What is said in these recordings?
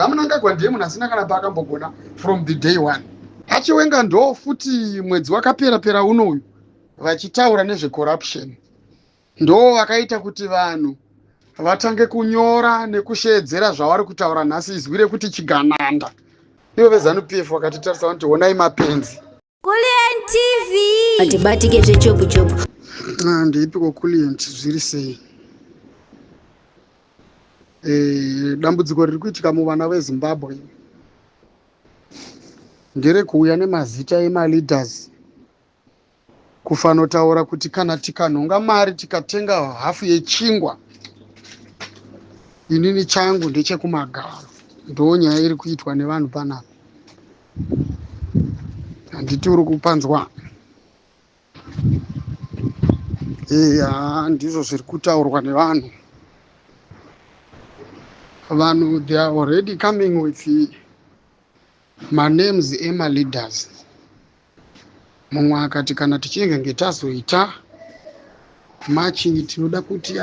VaMnangagwa ndiye munhu asina kana paakambogona from the day one. Achiwenga ndo futi mwedzi wakapera pera uno uyu vachitaura nezvecorruption. Ndo vakaita kuti vanhu vatange kunyora nekusheedzera zvavari kutaura nhasi izwi rekuti chigananda. Ivo veZanu PF vakatitarisa vanoti honai mapenzi. Kulliant TV. Atibatike zvechopu chopu. Ah, ndeipiko Kulliant zviri sei? Eh, dambudziko riri kuitika muvana veZimbabwe nderekuuya nemazita emaleaders kufanotaura kuti kana tikanhonga mari tikatenga hafu yechingwa inini changu ndechekumagaro ndo nyaya iri kuitwa nevanhu panapa handiti uri kupanzwa eya ndizvo zviri kutaurwa nevanhu vanhu they are already coming with manames emaleaders mumwe akati kana tichinge tazoita marching tinoda kuti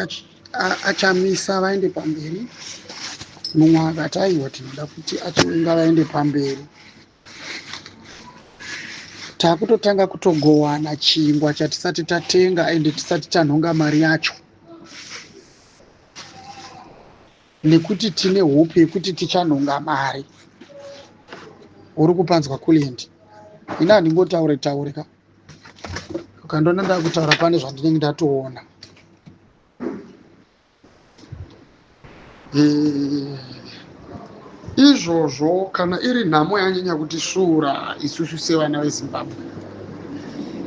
achamisa vaende pamberi mumwe akati aiwa tinoda kuti achiwenga vaende pamberi takutotanga kutogowana chingwa chatisati tatenga ende tisati tanhonga mari yacho nekuti tine hope yekuti tichanhonga mari uri kupanzwa kulient ini handingotaure taure ka ukandiona ndakutaura pane zvandinenge ndatoona eh, izvozvo kana iri nhamo yanyanya kutisvuura isusu sevana vezimbabwe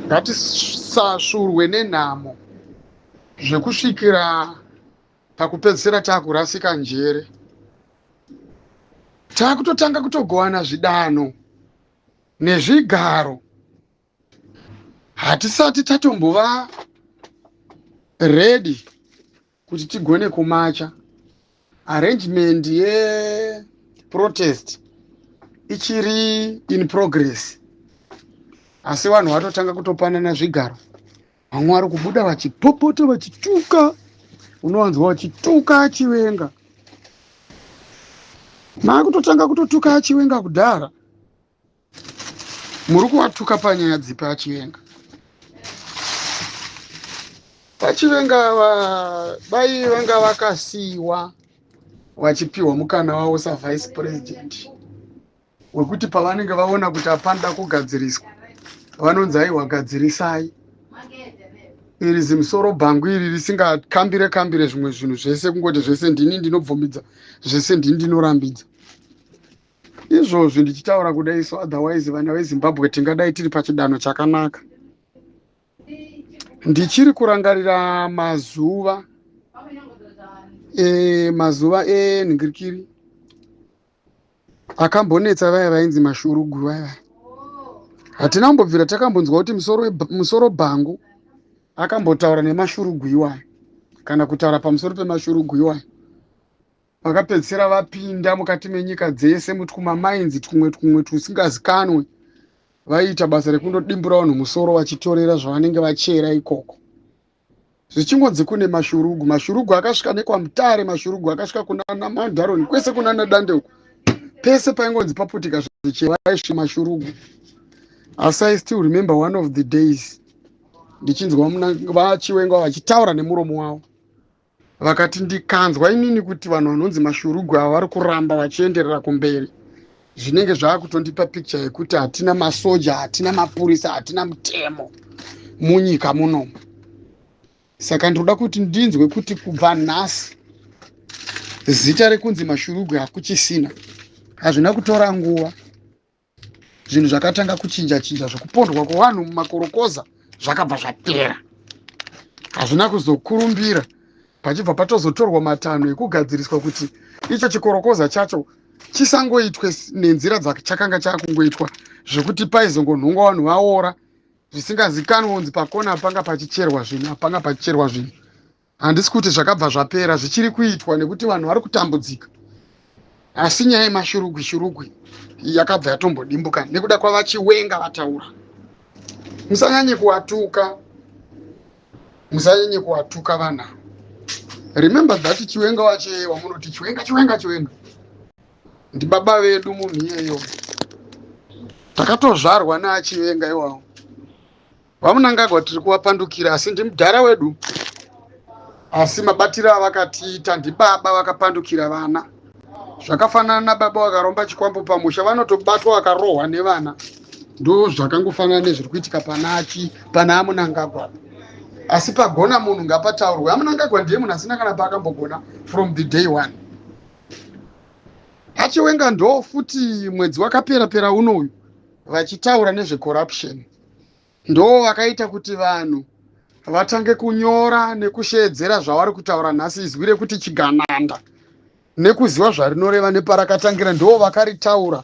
ngatisasvuurwe nenhamo zvekusvikira pakupedzisira takurasika njere takutotanga kutogowana zvidanho nezvigaro hatisati tatombova ready kuti tigone kumacha arrangement yeprotest ichiri in progress asi vanhu vatotanga kutopanana zvigaro vamwe vari kubuda vachipopota vachituka unowanzwa vachituka achivenga maakutotanga kutotuka achivenga kudhara muri kuvatuka panyaya dzipi achivenga vachivenga ava dai vanga vakasiiwa vachipiwa mukana wavo savice president wekuti pavanenge vaona kuti apanoda kugadziriswa vanonzi aiwa gadzirisai iri zimusoro bhangu iri risingakambire kambire zvimwe zvinhu zvese kungoti zvese ndini ndinobvumidza zvese ndini ndinorambidza izvozvi ndichitaura kudai so otherwise vana vezimbabwe tingadai tiri pachidanho chakanaka ndichiri kurangarira mazuva e, mazuva enhingirikiri akambonetsa vaya vainzi mashurugu vaya vaya hatina kumbobvira takambonzwa kuti musoro bhangu akambotaura nemashurugu iwayo kana kutaura pamusoro pemashurugu iwayo vakapedzisira vapinda mukati menyika dzese mutwumamainzi twumwe twumwe twusingazikanwe vaiita basa rekundodimbura vanhu musoro vachitorera zvavanenge vachera ikoko zvichingonzi kune mashurugu mashurugu akasvika nekwamutare mashurugu akasvika kunana mandaroni kwese kunana dande uko pese paingonzi paputika zvichera vaisvika mashurugu asi i still remember one of the days ndichinzwa vachiwenga vachitaura nemuromo wavo vakati ndikanzwa inini kuti vanhu vanonzi mashurugwi ava vari kuramba vachienderera kumberi zvinenge zvaakutondipa picture yekuti hatina masoja hatina mapurisa hatina mutemo munyika munomu saka ndinoda kuti ndinzwe kuti kubva nhasi zita rekunzi mashurugwi hakuchisina hazvina kutora nguva zvinhu zvakatanga kuchinja chinja zvekupondwa kwevanhu mumakorokoza zvakabva zvapera hazvina kuzokurumbira pachibva patozotorwa matanho ekugadziriswa kuti icho chikorokoza chacho chisangoitwe nenzira dzachakanga chakungoitwa zvekuti paizongonhongwa vanhu vaora zvisingazikanwe kunzi pakona panga pachicherwa zvinhu apanga pachicherwa zvinhu Handisi kuti zvakabva zvapera, zvichiri kuitwa nekuti vanhu vari kutambudzika. Asi nyaya yemashurugwi shurugwi yakabva yatombodimbuka nekuda kwavaChiwenga vataura. Musanyanye kuwatuka, musanyanye kuwatuka vanhu ava. Remember that Chiwenga wacho wamunoti Chiwenga, Chiwenga, Chiwenga. Ndibaba vedu munhu iyeyo. Takatozvarwa naachivenga iwawo. VaMnangagwa tiri kuvapandukira asi ndimudhara wedu. Asi mabatiro avakatiita ndibaba vakapandukira vana. Zvakafanana nababa vakaromba chikwambo pamusha vanotobatwa vakarohwa nevana. Ndozvakangofanana nezviri kuitika panachi pana aMnangagwa. Asi pagona munhu ngapataurwe. AMnangagwa ndiye munhu asina kana paakambogona from the day one. Achiwenga ndo futi mwedzi wakapera pera uno uyu vachitaura nezvecorruption. Ndo vakaita kuti vanhu vatange kunyora nekusheedzera zvavari kutaura nhasi izwi rekuti chigananda nekuziva zvarinoreva neparakatangira ndo vakaritaura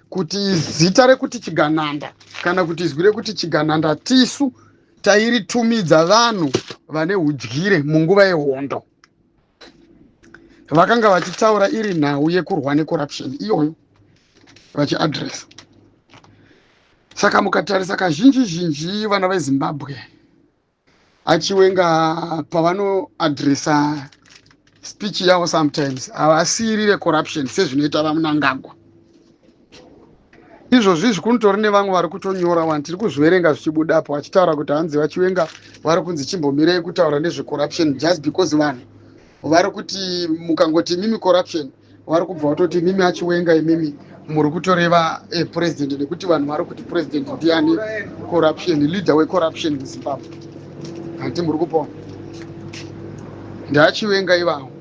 kuti zita rekuti chigananda kana kuti izwi rekuti chigananda tisu tairitumidza vanhu vane udyire munguva yehondo. Vakanga vachitaura iri nhau yekurwa necorruption iyoyo vachiadressa. Saka mukatarisa kazhinji zhinji vana veZimbabwe achiwenga pavanoadressa speech yavo sometimes havasiyirire corruption sezvinoita vaMnangagwa. Izvozvi izvi kunotori nevamwe vari kutonyora wani tiri kuzviverenga zvichibudapo vachitaura kuti hanzi vachiwenga vari kunzi chimbomirei kutaura nezvecorruption just because vanhu vari kuti mukangoti imimi corruption vari kubva vatoti imimi achiwenga imimi muri kutoreva president nekuti vanhu vari kuti president ndiani corruption leader wecorruption muZimbabwe. Hanti muri kupona ndeachiwenga ivavo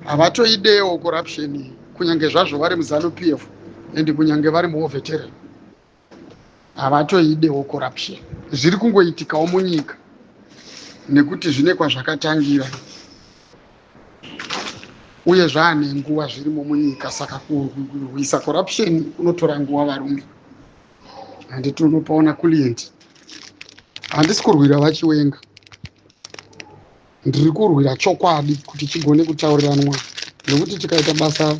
havatoidewo corruption kunyange zvazvo vari muZanu PF and kunyange vari muwar veteran havatoidewo corruption. Zviri kungoitikawo munyika nekuti zvine kwazvakatangira uye zvaane nguva zvirimo munyika. Saka kurwisa corruption kunotora nguva varume. Handiti unopaona client. Handisi kurwira vachiwenga, ndiri kurwira chokwadi kuti chigone kutauriranwa, nekuti tikaita basa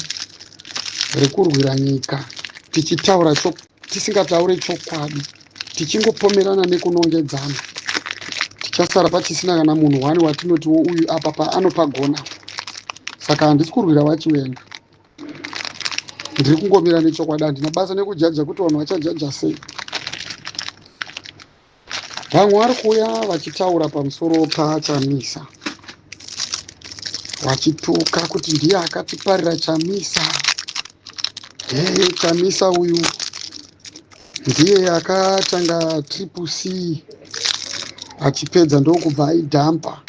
rekurwira nyika tichitaura tisingataure chokwadi, tichingopomerana nekunongedzana, tichasara pachisina kana munhu wani watinotiwo uyu apa paanopagona. Saka handisi kurwira vachiwenga, ndiri kungomira nechokwadi. Handina basa nekujaja kuti vanhu vachajaja sei. Vamwe vari kuuya vachitaura pamusoro paChamisa, vachituka kuti ndiye akatiparira Chamisa. Hey, Chamisa uyu ndiye akatanga Triple C achipedza ndokubva aidhampa.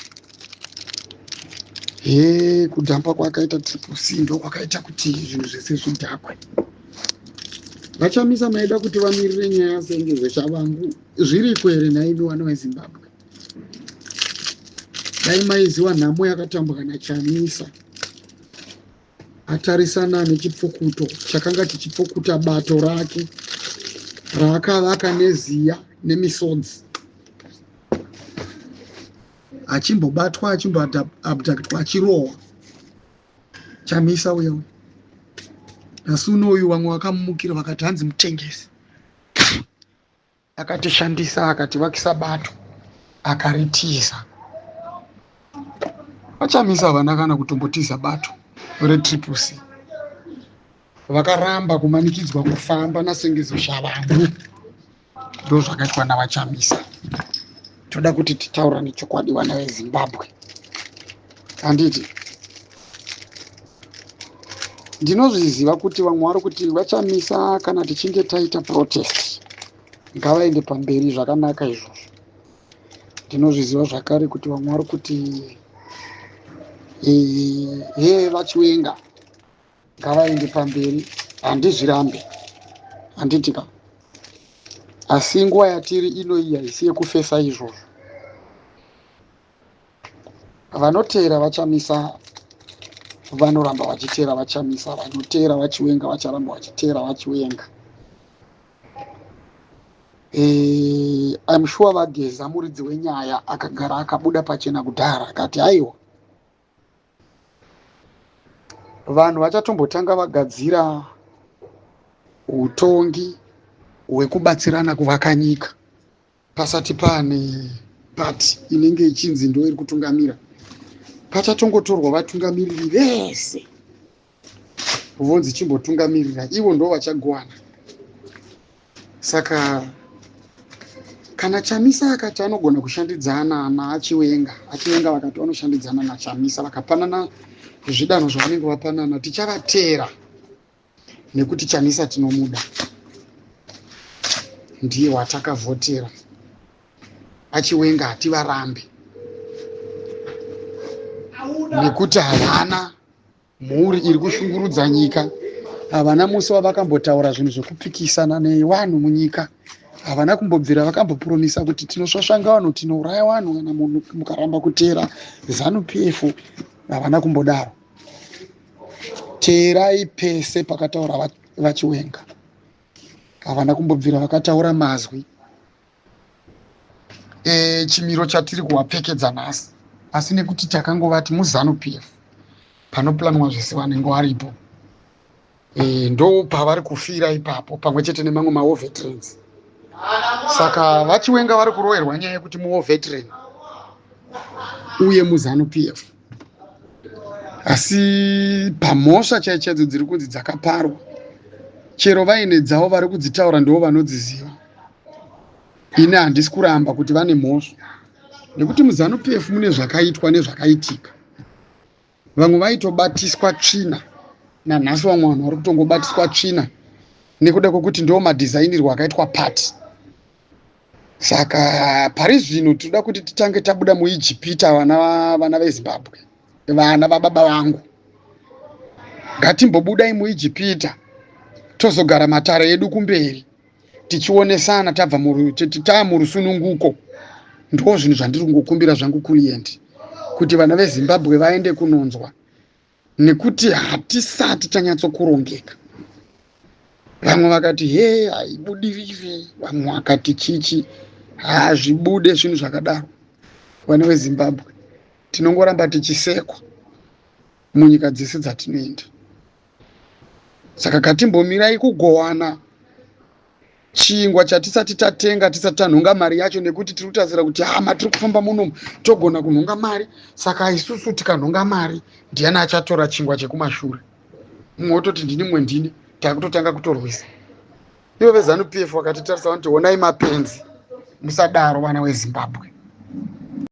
He, kudhampa kwakaita Triple C ndokwakaita kuti zvinhu zvese zvidhakwe. VaChamisa maida kuti vamirire nyaya senge zvavangu zviriko here nhaimi vana veZimbabwe? Dai maiziva nhamo yakatambwa naChamisa atarisana nechipfukuto chakanga chichipfukuta bato rake raakavaka neziya nemisodzi, achimbobatwa achimboabductwa achirohwa. Chamisa uya uya nhasi unoyu vamwe vakamumukira vakati hanzi mutengesi, akatishandisa akativakisa bato akaritiza. VaChamisa havana kana kutombotiza bato reTriple C, vakaramba kumanikidzwa kufamba naSengezo Shavangu. Ndo zvakaitwa navaChamisa. Toda kuti titaurane chokwadi vana veZimbabwe, handiti? Ndinozviziva kuti vamwe vari kuti vaChamisa kana tichinge taita protest ngavaende pamberi, zvakanaka izvozvo. Ndinozviziva zvakare kuti vamwe vari kuti he vachiwenga ngavaende pamberi, handizvirambe, handiti ka? Asi nguva yatiri ino iyi haisi yekufesa izvozvo. Vanoteera vaChamisa vanoramba vachiteera vaChamisa, vanoteera vachiwenga vacharamba vachiteera vachiwenga. I'm sure vaGeza muridzi wenyaya akagara akabuda pachena kudhara akati aiwa, vanhu vachatombotanga vagadzira utongi hwekubatsirana kuvaka nyika pasati paane pati inenge ichinzi ndo iri kutungamira. Pachatongotorwa vatungamiriri vese. Vonzi chimbotungamirira ivo ndo vachagowana. Saka kana Chamisa akati anogona kushandidzana naaChiwenga, aChiwenga vakati vanoshandidzana naChamisa, vakapanana zvidanho zvavanenge vapanana, tichavateera nekuti Chamisa tinomuda, ndiye watakavhotera. AChiwenga hativarambe nekuti havana mhuri iri kushungurudza nyika. Havana musi wavakambotaura zvinhu zvekupikisana nevanhu munyika. Havana kumbobvira vakambopromisa kuti tinosvasvanga vanhu, tinouraya vanhu kana munhu mukaramba kuteera ZANU PF. Havana kumbodaro. Teerai pese pakataura vaChiwenga, havana kumbobvira vakataura mazwi chimiro chatiri kuwapfekedza nhasi, asi nekuti takangovati muZANU PF panoplanwa zvese vanenge varipo, ndo pavari kufira ipapo pamwe chete nemamwe mawar veterans. Saka vaChiwenga vari kuroverwa nyaya yekuti muwar veteran uye muZANU PF, asi pamhosva chaidzo chaidzo dziri kunzi dzakaparwa, chero vaine dzavo vari kudzitaura ndo vanodziziva. Ini handisi kuramba kuti vane mhosva, nekuti muZANU PF mune zvakaitwa nezvakaitika. Vamwe vaitobatiswa tsvina nanhasi, vamwe vanhu vari kutongobatiswa tsvina nekuda kwekuti ndo madhizainirwo akaitwa party. Saka pari zvino tinoda kuti titange tabuda muIjipita. Vana veZimbabwe, vana vababa vangu, ngatimbobudai muIjipita, tozogara matare edu kumberi tichionesana tabva taa murusununguko. Ndo zvinhu zvandiri kungokumbira zvangu, Kulient, kuti vana veZimbabwe vaende kunonzwa, nekuti hatisati tanyatsokurongeka. Vamwe vakati he haibudirire, vamwe vakati chichi hazvibude, zvinhu zvakadaro. Vana veZimbabwe, tinongoramba tichisekwa munyika dzese dzatinoenda. Saka katimbomirai kugowana chingwa chatisati tatenga, tisati tanhonga mari yacho, nekuti tiri kutarisira kuti hama tiri kufamba munomu togona kunhonga mari. Saka isusu tikanhonga mari, ndiani achatora chingwa chekumashure? Mumwe wototi ndini, mumwe ndini, takutotanga kutorwisa. Ivo veZANU PF vakatitarisa vanoti, "Honai mapenzi." Musadaro, vana veZimbabwe.